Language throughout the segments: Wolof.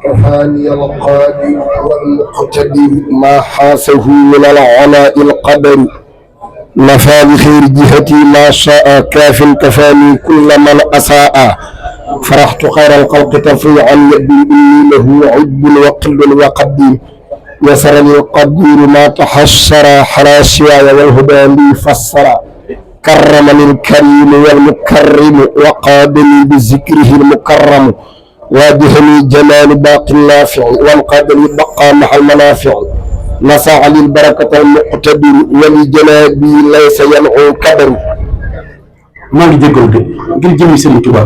كفاني القادر والمقتدر ما حاسه من العناء القدر نفى بخير جهتي ما شاء كاف كفاني كل من أساء فرحت خير الخلق تفريعا يدي إني له عد وقل وقديم يسر لي القدير ما تحشر حراشيا والهدى لي فسر كرمني الكريم والمكرم وقادني بذكره المكرم وادهني جمال باقي النافع وانقادني بقى مع المنافع نسع لي البركة المقتدر ولجنابي ليس ينعو كدر. maa ngi jégalu de ngir jëmi Serigne Touba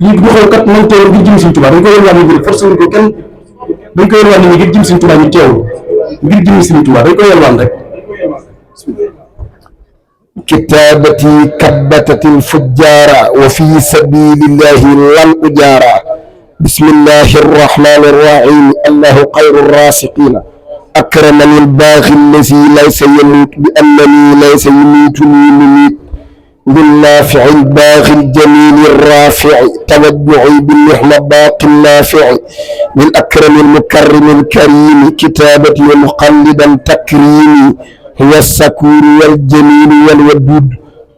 lii bu xool kat nañ teewul ngir jëmi Serigne Touba dañ ko yor waa nit ñi force ko kenn dañ ko yor waa nit ñi ngir jëmi Serigne Touba ñu teewul ngir jëmi Serigne Touba dañ ko yor waan rek. كتابتي كبتت الفجار وفي سبيل الله لن أجارى بسم الله الرحمن الرحيم الله خير الراسقين أكرمني الباغي الذي ليس يموت بأنني ليس يميتني مميت بالنافع الباغي الجميل الرافع توجعي بالنعمة باقي النافع بالأكرم المكرم الكريم كتابتي مقلدا تكريمي هو السكور والجميل والودود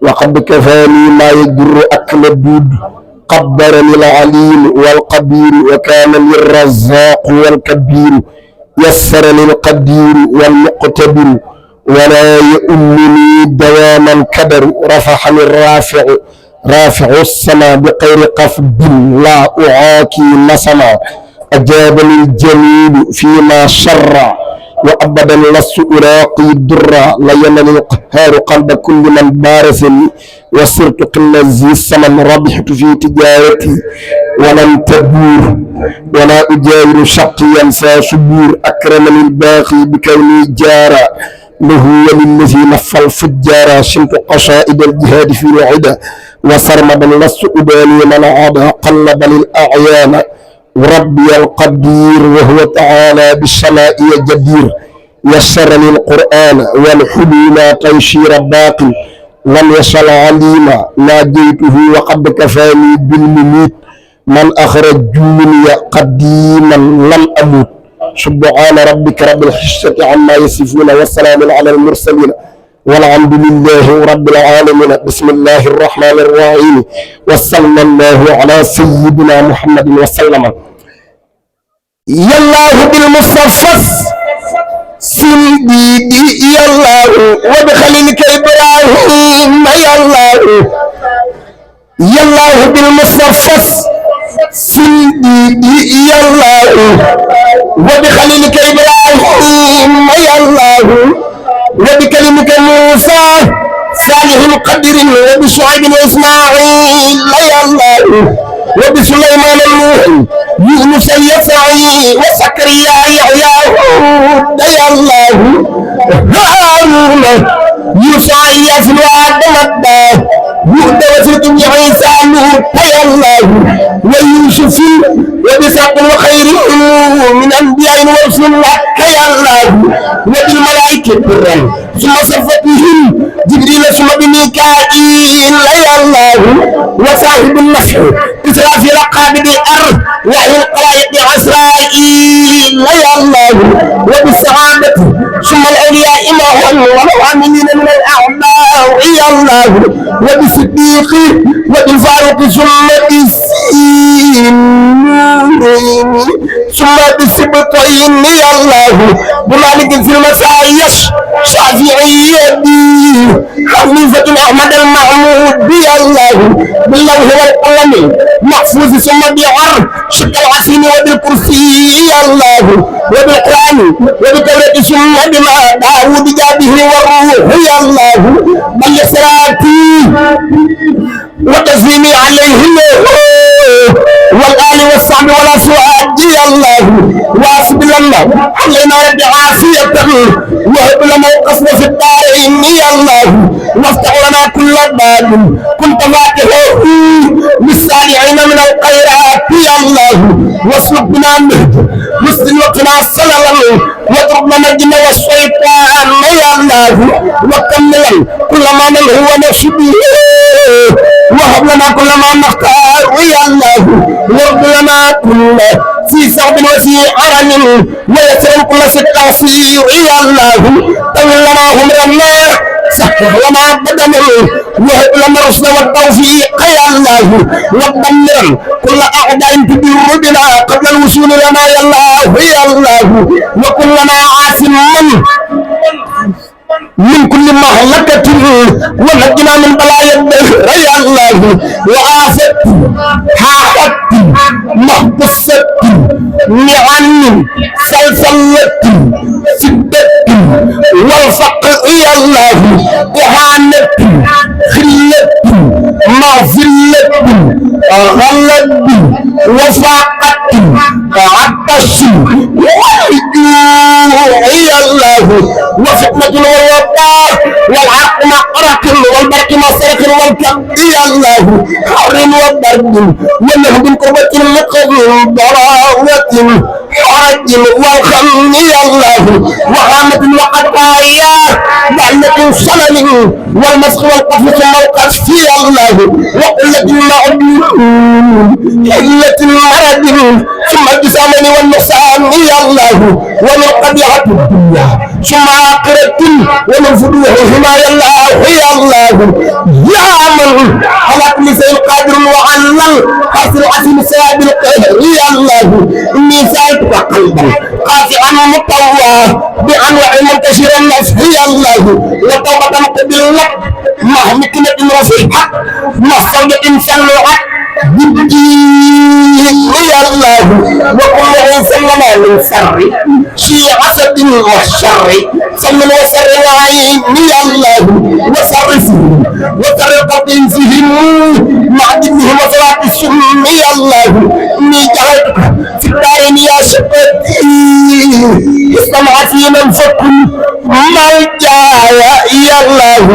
وقد كفاني ما يجر أكل الدود قبرني العليم والقدير وكان لي الرزاق والكبير يسرني القدير والمقتدر ولا يؤمني دواما كدر رفعني الرافع رافع السماء بغير قفد لا أعاكي نسما أجابني الجميل فيما شرع وأبدا لست ألاقي الدرا لينني القهار قلب كل من بارزني وصرت كالذي السمن ربحت في تجارتي ولم تبور ولا أجاور شقيا ساشبور أكرمني الباقي بكوني جارا له وللذي نفى الفجارا شمت قصائد الجهاد في العدا وصرمدا لست أبالي من عدا قلبني الأعيان وربي القدير وهو تعالى بالسماء جدير يسرني القرآن والحلول تيسير باقي لم يصل عليما ناجيته وقد كفاني بالمميت من أخرجوني قديما لم أموت سبحان ربك رب العزة عما يصفون والسلام على المرسلين والحمد لله رب العالمين. بسم الله الرحمن الرحيم وصلى الله على سيدنا محمد وسلم. يا الله بالمصطفى سيدي يا الله وبخليلك إبراهيم يا الله يا الله بالمصطفى سيدي يا الله وبخليلك إبراهيم يا الله وبكلمك موسى صالح القدر وبشعيب وإسماعيل يا الله وبسليمان النوح يونس يسعي وزكريا يحيى يا الله هارون يوسع ياسين وآدم يهدى وسيد عيسى يا الله ويوسف وبساق وخير من أنبياء ورسل يا الله وبالملائكة الكرام ثم صفتهم جبريل ثم بميكائيل يا الله وصاحب النفع إسرافيل قابض الأرض وحي القلائق عسرائيل يا الله وبالسعادة ثم الأولياء معهم والعاملين من الأعمال يا الله وبالصديق وبالفاروق ثم بالسين ثم بالسبطين يا الله بمالك في المسايش شافعي حنيفة أحمد المحمود يا الله باللوح والقلم محفوظ ثم بعر شق العسين وبالكرسي يا الله وبالقرآن وبالتوراة ثم بما داود جابه والروح يا الله بل صلاتي وتسليمي عليه والآل والصحب والأزواج يا الله وأصب لنا علينا رب عافية وهب لنا القصد في الدارين يا الله وافتح لنا كل باب كنت فاتحه للسارعين من الخيرات يا الله واسلك بنا النهج مسلم وقنا السلام واضرب لنا الجن والشيطان يا الله وكمل كل ما من هو نشبه وهب لنا كل ما نختار يا الله وارض لنا كل في صعب وفي عرم ويسر كل في التعصير يا الله طول لنا عمرنا سهل لنا بدنا وهب لنا الرشد والتوفيق يا الله ودمر كل اعداء تدر بنا قبل الوصول لنا يا الله يا الله وكن لنا عاصما من كل مهلكة ونجنا من بلايا الدهر يا الله وآفة حاحة محبسة نعم سلسلة سدة والفقر يا الله إهانة خلة مغفلة غلة وفاقة عطش والجوع يا الله وفتنة والوباء والعق مقرة والبرق مسرة والكأب يا الله حر وبرد ونهب كربة نقض ضراوة حرج والخم يا الله وعامة وقطايا لعنة صلل والمسخ والقفل ثم القذف يا الله وقلة المعدوم حلة المرض ثم الجسامين والنقصان يا الله ومن قبيحة الدنيا ثم آخرة ومن فضوحهما يا الله يا الله يا من على كل شيء قادر وعلل حاصل عسل سواد القهر يا الله إني سألتك قلبا قاطعا مطوعا بأنواع منتشر النفس يا الله وتوبة قبلت مع مكنة رفيعة مع صوت سلوعة يا الله وكل إنسان لنا من شر شيء حسد والشر سمن وسر العين يا الله وسرفهم وسر قطيفهم مع دمهم وصلاة السم يا الله إني جعلتك في الدارين يا شقتي استمع فينا الفكر ملجا يا الله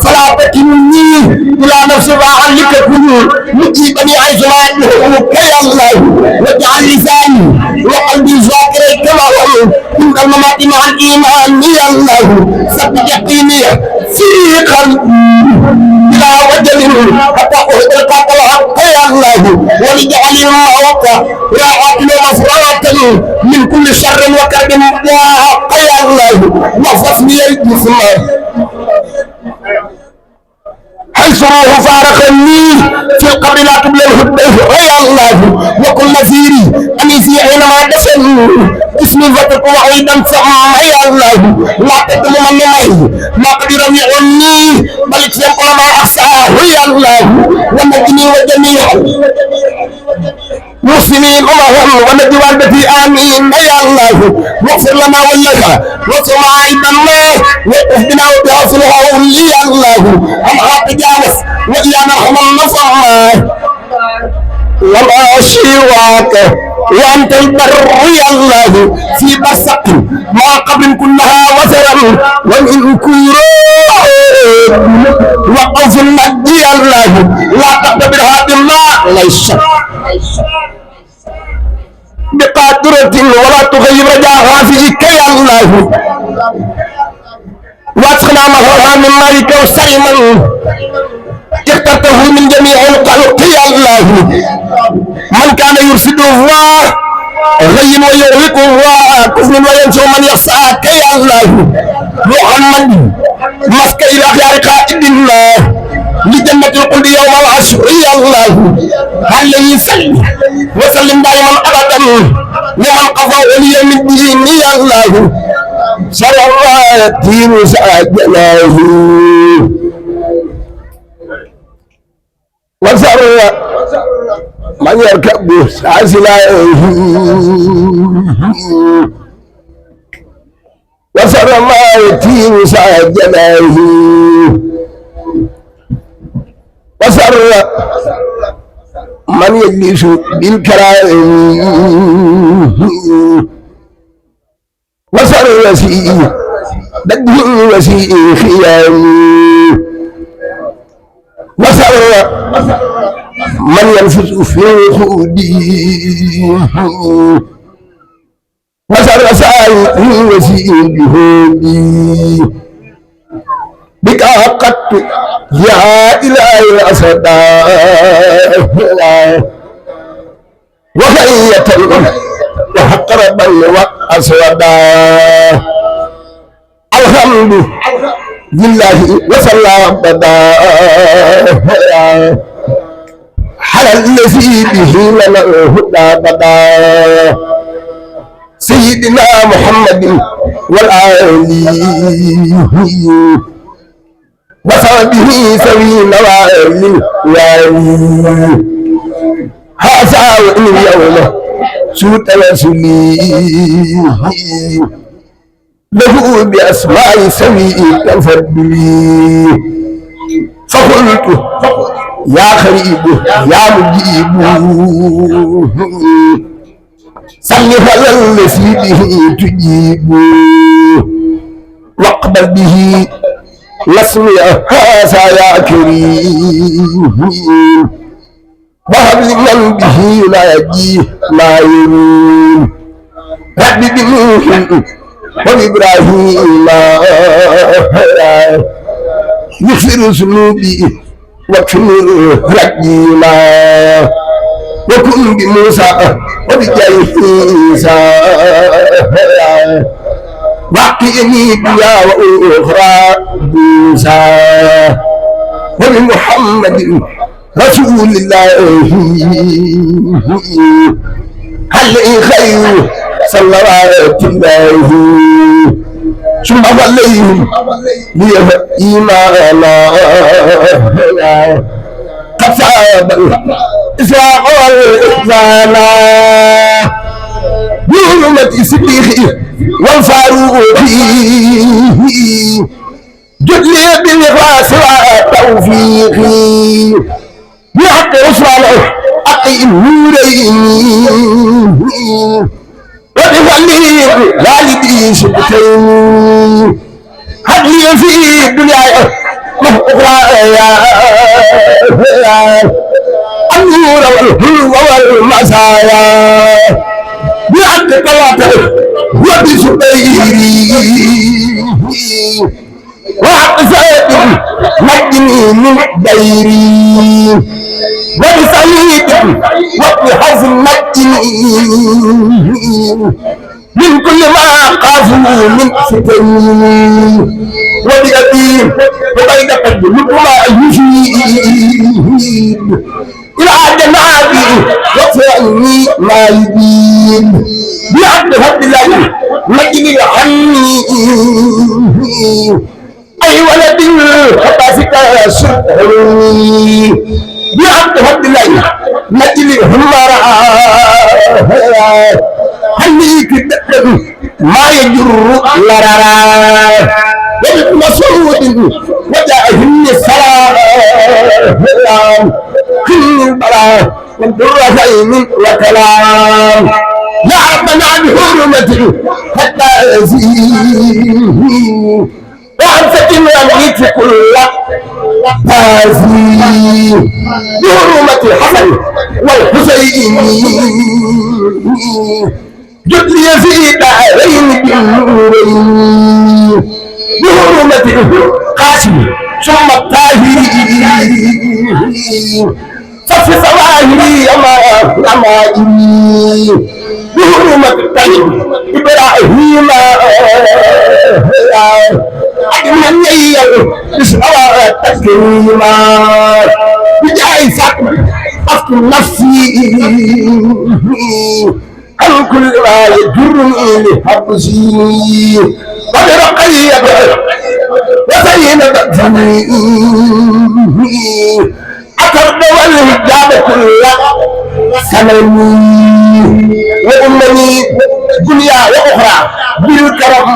فلا تكلني إلى نفس فأعلك كل مجيبني حيث ما أدعوك يا الله واجعل لساني وقلبي ذاكري كما هو من الممات مع الإيمان يا الله ثبت يقيني في قلبي بلا وجل حتى أهدرك الحق يا الله ولجعل الموت راحة ومفرات من كل شر وكرب يا حق يا الله واحفظني الجسم حيث روح فارقني في القبر لا قبل الهدى يا الله وكل نذيري أني في حينما دفن اسمي فتك وعيدا سمع يا الله لا تدم من معي ما قدر يعني بل اكفي ما أحساه يا الله ونجني وجميع مسلمين أمهم ونجي والدتي آمين يا الله واغفر لنا ولها واغفر عيبنا واقف بنا وبحفظها يا الله أمها تجاوز وإيانا رحم النصر وما سواك وأنت البر يا الله في برزق مع قبر كلها وزرا ومن كل وقف المجد يا الله لا تقدرها بالله ليس بقادرة ولا تغير رجاها فيك يا الله واسقنا مهرها من مالك وسلما اخترته من جميع الخلق يا الله من كان يرشد الله غي ويغرق الله كفر وينشر من يسعاك يا الله محمد مسك الى خيار قائد الله لجنة القلب يوم العشر يا الله هل يسلم وسلم دائما ابدا لمن قضى ولي من دين يا الله شرع الله الدين ساجله وسر من يركب ساسلاه وسر ما يتين ساجله وسر من يجلس بالكرائم وسر وسيء بدء وسيء خيام وسر من ينفس في خودي وسر سائق وسيء بهودي بك عقدت يا إلهي أسدا وهية وحقربا وأسودا الحمد لله وصلى أبدا على الذي به لنا الهدى بدا سيدنا محمد والآل وصحبه سوي نوال والي هذا وإن اليوم سوء توسلي له بأسماء سوي تفضلي فقلت يا خريب يا مجيب صل على الذي به تجيب واقبل به لاسمي هذا يا كريم وهب لمن به لا يجيه ما يريد رب بنوح وإبراهيم يغفر ذنوبي واكفر رجيما وكن بموسى وبجاه عيسى واقيني بيا وأخرى موسى وبمحمد رسول الله هل خير صلوات الله ثم عليهم ليه إيمانا قد صاب الإسراء والإحسانا بحرمة صديقي والفاروق جد لي بالإخلاص والتوفيق بحق عثمان أقي النورين وبفضل والدي سبتين هب لي في الدنيا مهرايا النور والحلو والمسايا بحق قواته وبسبيري وحق سيد مجني من ديري وبسعيد وبحزن مجني من كل ما قافوا من فتن وبأبي وبين قلب ما يجيب إلى جنابي وفعني ما يبين بعد هد الله مجني عني أي ولد حباسك سرني بعد هد الله مجني همرا هليك الدم ما يجر لرارا وابن مسعود وجاءهم السلام كل البلاء من درتين وكلام يا ربنا بحرمته حتى يزيد وأنفت الميت كل هذه بحرمة الحسن والحسين جد لي في دارين بالنورين بحرمة القاسم ثم الطاهري صف سواهري أمائي بحرمة الطيب إبراهيم أجمل يوم بسرعة تكريما بجاي سكن أفكر نفسي عن كل ما يجرني لحبسي وبرقية وزينة جميعي أكرد والهجاب كل سنني وأمني دنيا وأخرى بالكرم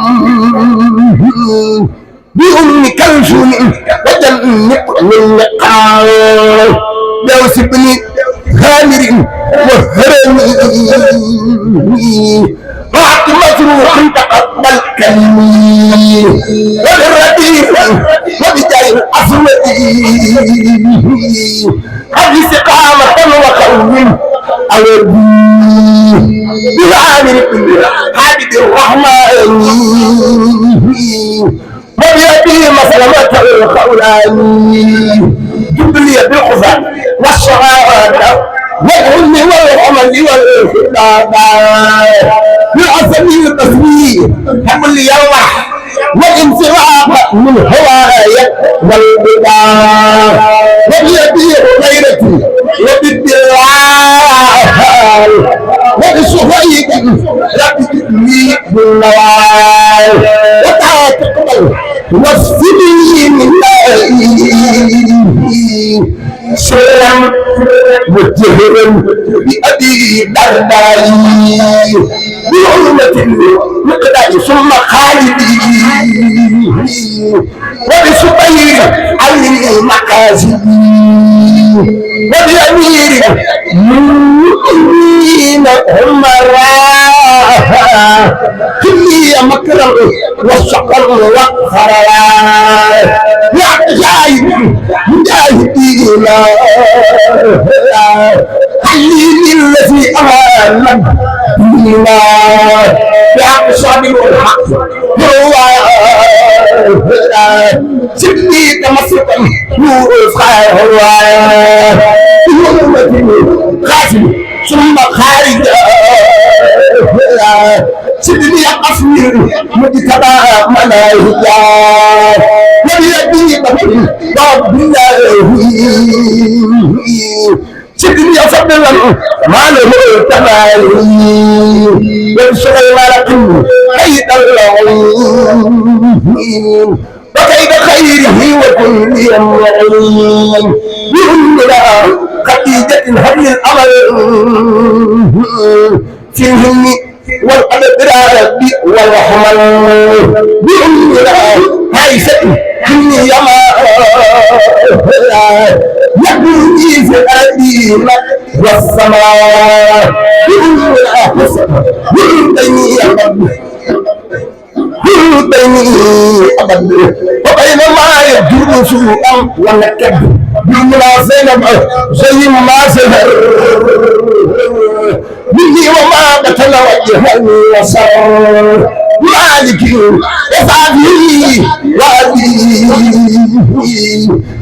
بأم كلثوم وجنة من لقاء دوس بن هامر وهرمي وعبد مسروق تقبل كلمي وبالرديف وبجاي الأسود هذه استقامة وقوم أودي بعامر حامد الرحمن وبيدي مسلمة الخولاني جب لي بالخفاء والشهادة والعلم والعمل والخطاب بالعسل التصوير حمل يوح والانصراف من هواية والبدع وبيدي غيرتي وبالدلال وبصهيب ربي بالنوال وتعتقبل واسفني من سلام متهرا بأبي درداء بحرمة المقدار ثم خالدي وبسبيل علي مقاصدي وبأمير المؤمنين عمراء كلي مكرم والشقر والخرار يا جاهد مجاهدين حليل الذي أمام بنا يا صابر الحق هو سيدي تمسكا نور الخير قاسم ثم خارج سيدي أصلي مجتبى مناهجا وبيدي رب الله سيدي فضلا ما له تماري والشغل لكن كيد العين وكيد خيره وكل يمين بأمنا خديجة هدي الأمل فيهم والأدرار والرحمن بأمنا عيسى كل يما يبني في الأرض والسماء بأمنا وبينما يبدو سوءا ونكب بأمنا زينب زي ما سهر مني وما قتل وجهه وصار مالك وفاده وأبيه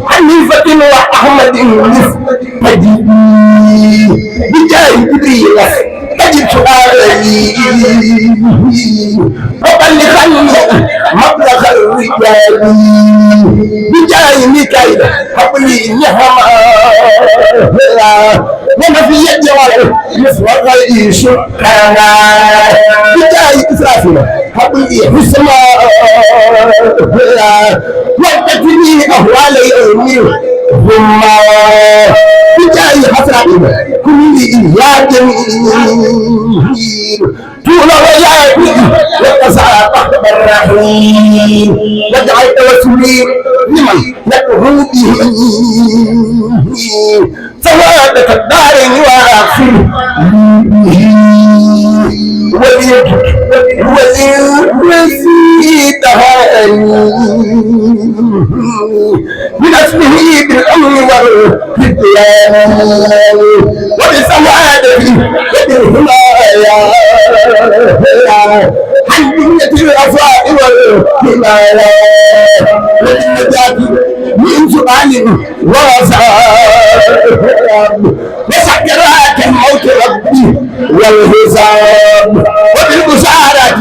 حنيفة وأحمد مجيب بجاه جبريل تجد سؤالي وبلغني مبلغ الرجال بجاه ميكائيل حبلي النعمة ونفي الجوال مثل الرئيس كان بجاه إسرافيل حبلي السماء وقتني أهوال يومي ثم بجاه حسرائيل كل يا جميل طول وياتي وتساقط بالرحيم وجعل توسلي لمن يدعو به سوادة الدار واخر وللذي تهاني من اسمه بالامن والفتيان وبسعادته وبالهدايا عن بنية الأفاء والهدايا والنجاة من سؤال ووفاء وسكرات الموت ربي والحساب وبالبشارة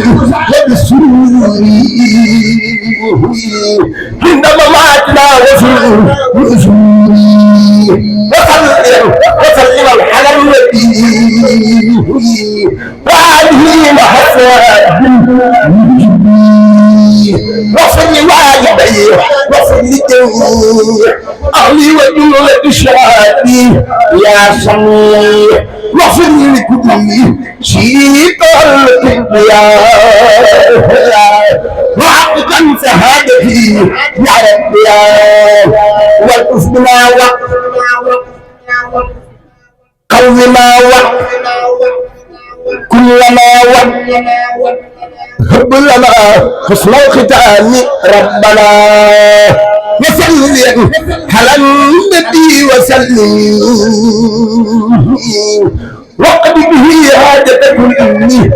وبالسرور عندما ماتنا وفي وسلم على النبي وهذه محسنات وصل والدي وصل لجميع أهلي وجملة الشهادة يا سميع وصل لكل شيء الكبرياء وحقا شهادتي يا رب والأسمنا قومنا كلنا هب لنا حسن الختام ربنا وسلم على النبي وسلم وقد به حاجة كل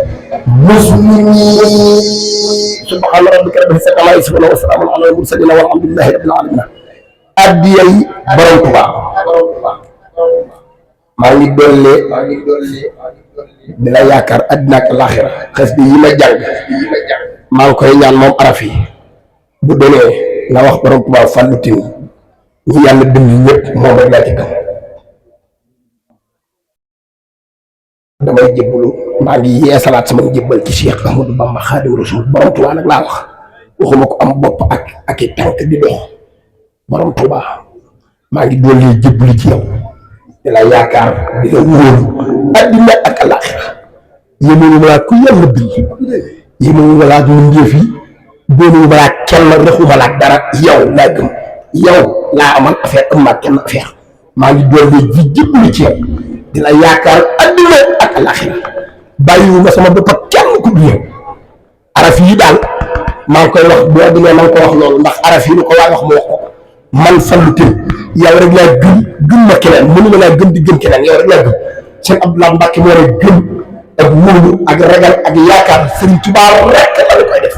مسلم subhaana rabbika rabbil izzati ammaa yasifuun wa salaamun alal mursaliin walhamdulillaahi rabbil aalamiin. addiyay borom Tuubaa maa ngi dolli di la yaakaar àddina ak laaxira xas bi yi ma jàng maa ngi koy ñaan moom araf yi bu demee nga wax borom Tuubaa Fallou Tine ñi yàlla dimbali ñëpp moom rek laa ci gëm. damay jébbalu maa ngi yeesalaat sama jébbal ci Cheikh Ahmadou Bamba Xaadimu Rasuul borom Tuubaa nag laa waxuma ko am bopp ak i tànk di dox borom Tuubaa maa ngi dolli jébbalu ci yow di la yaakaar di la wóolu addina ak alaaxira yéen a ku yàlla bind yéen a laaj mbindeef yi doonu ma laaj kenn rexuma laaj dara yow laa gëm yow laa amal affaire am ma kenn affaire maa ngi dolli ji jébbalu ci yow di la yaakaar addina ak alaaxira bàyyiwuma sama bopp ak kenn ku dul yow araf yi daal maa ngi koy wax boo demee maa ngi ko wax loolu ndax araf yi lu ko waay wax mu wax ko man Fallou Tine yow rek laa gëm ma keneen mënuma laa gëm di gëm keneen yow rek laa gëm seen Abdoulaye Mbacke moo rek gëm ak wóolu ak ragal ak yaakaar Serigne Touba rek la ñu koy def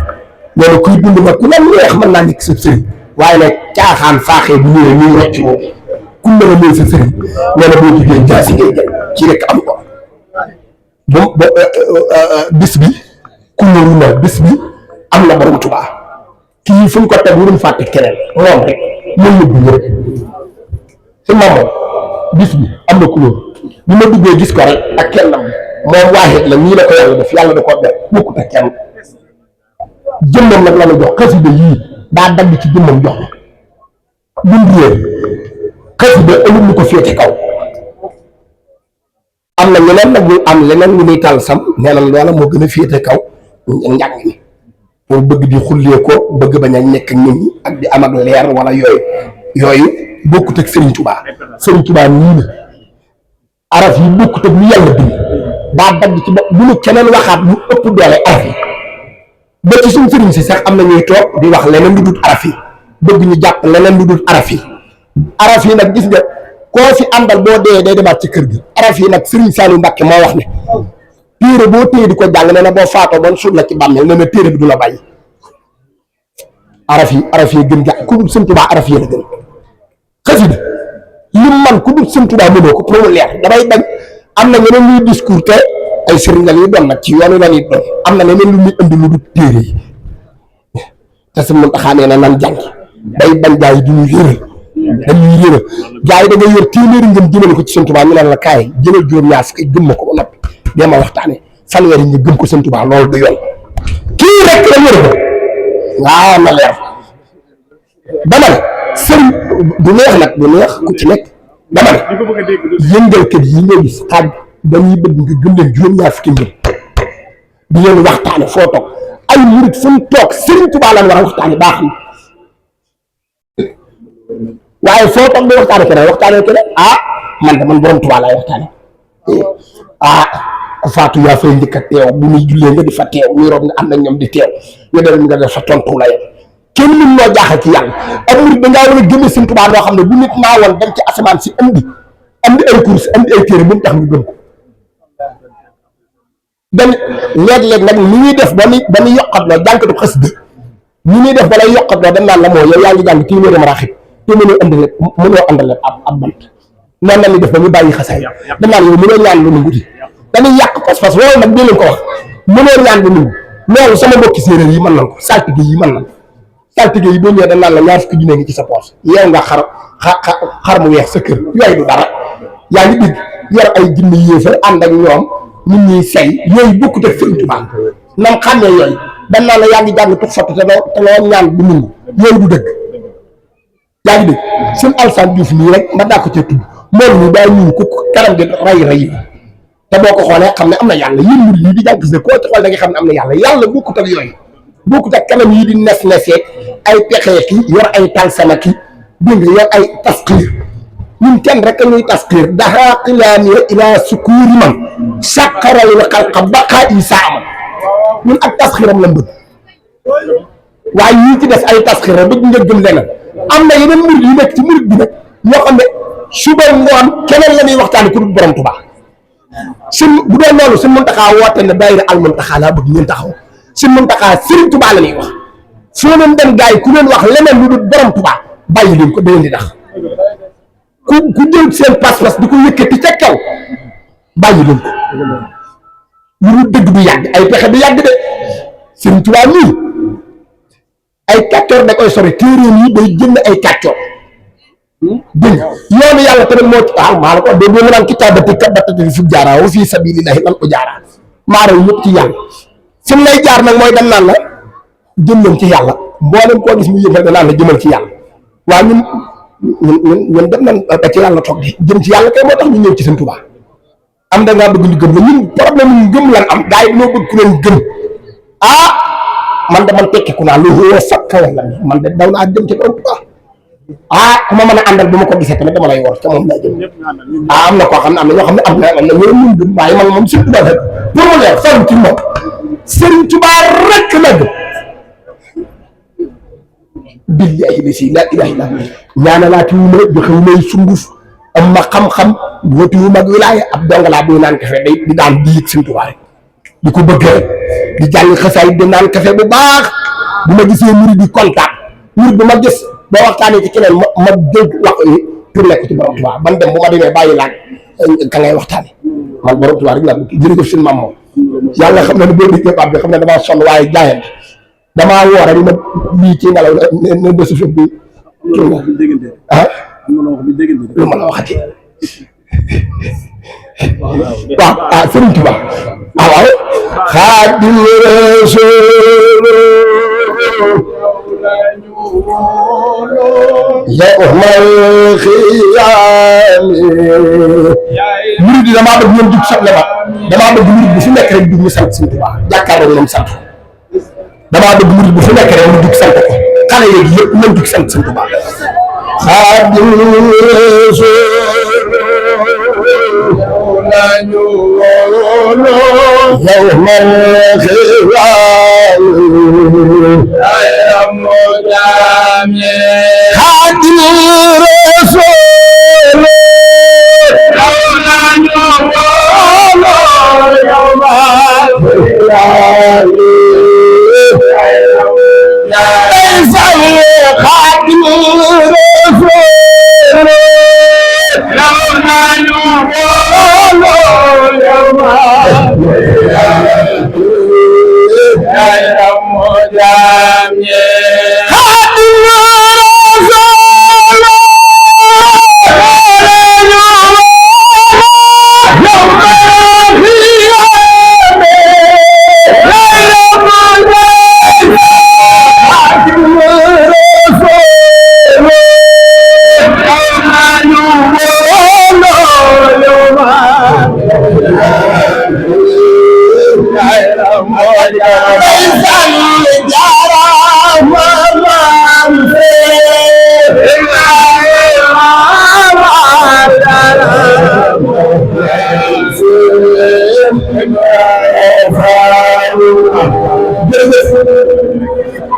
loolu kuy dund ma ku la neex mën naa nekk sa sëriñ waaye nag caaxaan faaxee bu ñëwee ñuy rocc boobu ku mën a mooy sa sëriñ nee na boo jigéen jaasi ngay jël ci rek am ko ba bis bi ku ñëw na bis bi am na borom Touba kii fu ñu ko teg wuruñ fàtte keneen moom rek mooy yóbbu ñëpp si mamoon bis bi am na couleur bi ma duggee gis ko rek ak kennam moom waaxit la nii la ko yàlla def yàlla da koo def bokkut ak kenn jëmmam nag la ma jox xasida yii daa dagg ci jëmmam jox ma bindiyee xasida amul lu ko féete kaw am na ñeneen nag ñu am leneen ñu muy tàll sam nee na loola moo gën a féete kaw njàng mi pour bëgg di xullee ko bëgg bañ a nekk ak nit ñi ak di am ak leer wala yooyu bokkut ak Serigne Touba Serigne Touba nii la araf yi bokkut ak lu yàlla bind daa dagg ci bopp bu nu keneen waxaat lu ëpp doole araf yi ba ci suñ sëriñ si sax am na ñuy toog di wax leneen lu dul araf yi bëgg ñu jàpp leneen lu dul araf yi nag gis nga koo fi àndal boo dee day demaat ci kër gi araf yi nag Serigne Saliou Mbacke moo wax ne téere boo téye di ko jàng nee na boo faatoo bon suul la ci bàmmeel nee na téere bi du la bàyyi araf yi gën ga ku dul Sëñ Tuubaa araf yi la gën xasida li man ku dul Sëñ Tuubaa mënoo ko pour mu leer damay bañ am na ñeneen ñuy discours te ay sëriñ la ñuy doon nag ci yoonu la ñuy doon am na leneen lu muy indi lu dul téere yi te su mun taxaa nee na nan jàng day bañ gaa yi du ñuy yëral dañuy yëral gaa yi da nga yor téeméeri ngeen jëmale ko ci Sëñ Tuubaa ñu naan la kaay jëlal juróom-ñaar fukk gëm ma ko ba noppi dama waxtaane fanweer yi nga gëm ko Sëñ Tuubaa loolu du yoon kii rek la wër ko waaw na leer dama ne sëriñ du neex nag du neex ku ci nekk dama ne yëngal kër yi nga gis xaaj dañuy bëgg nga gëm leen juróom-ñaar fukki ngëm di leen waxtaane foo toog ay murit fu mu toog Sëriñ Tuubaa lan war a waxtaane baax na waaye foo toog di waxtaane keneen man de man borom Tuubaa laay waxtaane faatu yaa fay njëkk a teew bu muy jullee nga di fa teew muy roog nga ànd ak ñoom di teew nga dem nga def sa tontu la kenn mën noo jaaxal ci yàlla ak murid da ngaa war a gëmee Sëñ Tuubaa loo xam ne bu nit naa woon dem ci asamaan si andi ay course andi ay téere bu mu tax ñu gëm ko dañ léeg-léeg nag ni ñuy def ba ñu yokkatloo jànkatu xasida ni ñuy def ba lay yokkatloo dañ naan la moo yow yaa ngi jàng téeméeri maraaxib te mënoo àndale ab bant noonu la ñuy def ba ñu bàyyi xasaay dañ naan yow mënoo ñaan lu nu nguti dañuy yàq pas-pas loolu nag dee leen ko wax mënoo ñaan bu nungu loolu sama mbokki séeréer yi mën nañ ko saltige yi mën nañ saltige yi boo ñëwee dañ naan la ñaar fukki junne ngi ci sa poos yow nga xar mu weex sa kër yooyu du dara yaa ngi dégg yor ay jinne yéefar ànd ak ñoom nit ñuy say yooyu bokkut ak Sëriñ Tuubaa nam xàmmee yooyu dañ naan la yaa ngi jàng tux sotti te loo ñaan bu nungu yooyu du dëgg yaa ngi dégg seen Alsaan Diouf nii rek ma daa ko cee tudd moom ñu daa ñuul ko kanam di ray te boo ko xoolee xam ne am na yàlla yéen murid yi di jàng gis ne koo ci xool da nga xam ne am na yàlla bokkut ak yooyu bokkut ak kanam yi di nes-nesee ay pexee ki yor ay talsama ki dégg nga yor ay tasxiir ñun kenn rek a ñuy tasxiir daxaa xilaaniya ilaa sukuuri man sàqaral la xalqa baqaa yi saa aman ñun ak tasxiiram la bëgg waaye ñii ci des ay tasxiir bëgg nga gëm leneen am na yeneen murid yu nekk ci murid bi nag ñoo xam ne suba ngoon keneen la ñuy waxtaane ku dul borom Tuubaa bu doon loolu Sëñ Muntaxaa woote ne daayira al Muntaxaa laa bëgg ngeen taxaw si Muntaxa Sëriñ Tuubaa la ñuy wax foo leen dem gars yi ku leen wax leneen lu dul borom Tuubaa bàyyi leen ko da leen di dax ku jël seen pas-pas di ko yëkkati ca kaw bàyyi leen ko lu dul dëgg du yàgg ay pexe du yàgg de Sëriñ Tuubaa nii ay kàccoor da koy sori téeréen yi day jënd ay kàccoor dégg yoonu yàlla tamit moo ci maa la ko wax dégg mu naan kitaabati kabatati fi jaaraa wa fii sabilillahi lan ko jaaraa maa raw ñëpp ci yàlla fi mu lay jaar nag mooy dem naan la jëm leen ci yàlla mboolem koo gis mu yëngal da naan la jëmal ci yàlla waaye ñun dem nañ ba ci yàlla toog di jëm ci yàlla kay moo tax ñu ñëw ci Sëriñ Tuubaa am da ngaa bëgg ñu gëm la ñun problème ñu gëm lan am gars yi ñoo bëgg ku leen gëm man de man tekkiku naa lu wóor sakk wala man de daw naa jëm ci borom Tuubaa ku ma mën a àndal bu ma ko gisee tamit dama lay wor ca moom laa jëm am na koo xam ne am na ñoo xam ne am na ñoo mun gëm waaye man moom Sëriñ Tuubaa rek pour mu leer faru ci moom Sëriñ Tuubaa rek la gëm billahi la si laa ilaha illa ñaanalaati wu ma joxe wu may sunguf am ma xam-xam woti wu mag wilaaya ab dongalaa buy naan kafe day di daan di yëg Sëriñ Tuubaa rek di ko bëgg rek di jàng xasaay di naan kafe bu baax bu ma gisee murid di kontaan murid bi ma gis boo waxtaanee ci keneen ma jël wax yi pour nekk ci borom Tuubaa ban dem bu ma demee bàyyi laaj ka ngay waxtaane man borom Tuubaa rek laa bëgg jërëjëf seen maam moom yàlla xam na ne boo déggee baat bi xam ne damaa sonn waaye jaayam damaa woor rek ma lii ci ngelaw ne bésu fi bi lu ma la waxati waaw Sëriñ Tuubaa waaw Xaadimu Rasuul yawmal qiyaama murid yi damaa bëgg ñoom jug sant la damaa bëgg murid bu fi nekk rek jug ñu sant Sëriñ Tuubaa jàkkaarloo moom sant damaa bëgg murid bu fi nekk rek mu jug sant ko xale yeeg yëpp nañ jug sant Sëriñ Tuubaa Xaadimu Rasuul yawmal qiyaama Xaadimu Rasuul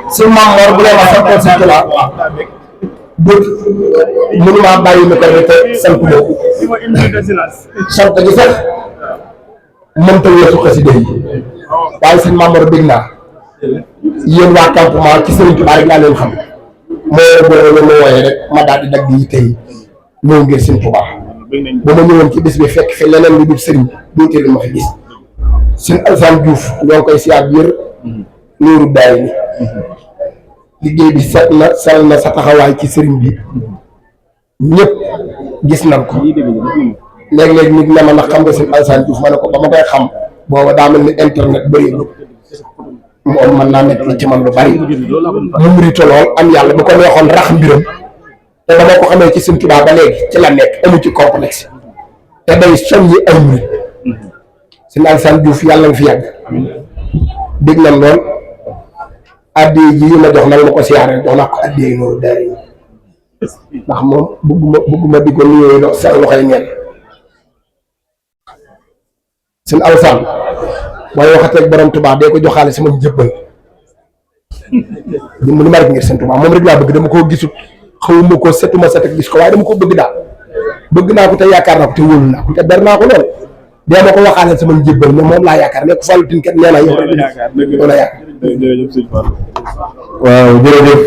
si Maam Mor bu leen wax sant si Tuubaa bëgg mënu maa bàyyi lu ko te sant boobu sant gi sax mënta weesu xasida yi waaye sëñ Maam Mor bëgg naa yéen waa campement ci Sëriñ Tuubaa rek laa leen xam moo boo ma wooyee rek ma daal di dagg yi tey ñëw ngir Sëriñ Tuubaa ba ma ñëwoon ci bis bi fekk fi leneen lu dul sëriñ duutee lu ma fi gis sëñ Alassane Diouf ñoo ngi koy siyaat biir Nuuru Daayni liggéey bi set na sal na sa taxawaay ci sëriñ bi ñëpp gis nañ ko léeg-léeg nit ne ma nag xam nga sëñ Alassane Diouf ma ne ko ba ma koy xam booba daa mel ni internet bëriwul moom mën naa nekk la ci man lu bari mu murito lool am yàlla bu ko neexoon rax mbiram te ba ma ko xamee ci Sëriñ Tuubaa ba léegi ci la nekk amu ci complexe te day soññi ay murit sëñ Alassane Diouf yàlla nga fi yàgg dégg nañ lool addiya ji yi ma jox nag ma ko siyaare jox naa ko addiya yi Nuuru Daarayni ndax moom bëgguma di ko nuyoo do sa loxoy neen sëñ Alassane waaye waxateeg borom Tuubaa dee ko joxaale sama njëbbal li ma rek ngir sëñ Tuubaa moom rek laa bëgg dama koo gisut xawuma ko setuma set ak gis ko waaye dama ko bëgg daal bëgg naa ko te yaakaar naa ko te wóolu naa ko te ber naa ko lool dee ma ko waxaale sama njëbbal mais moom laa yaakaar ne ko Fallou Tine kat nee na yow rek la yaakaar jërëjëf sëñ Fall. waaw jërëjëf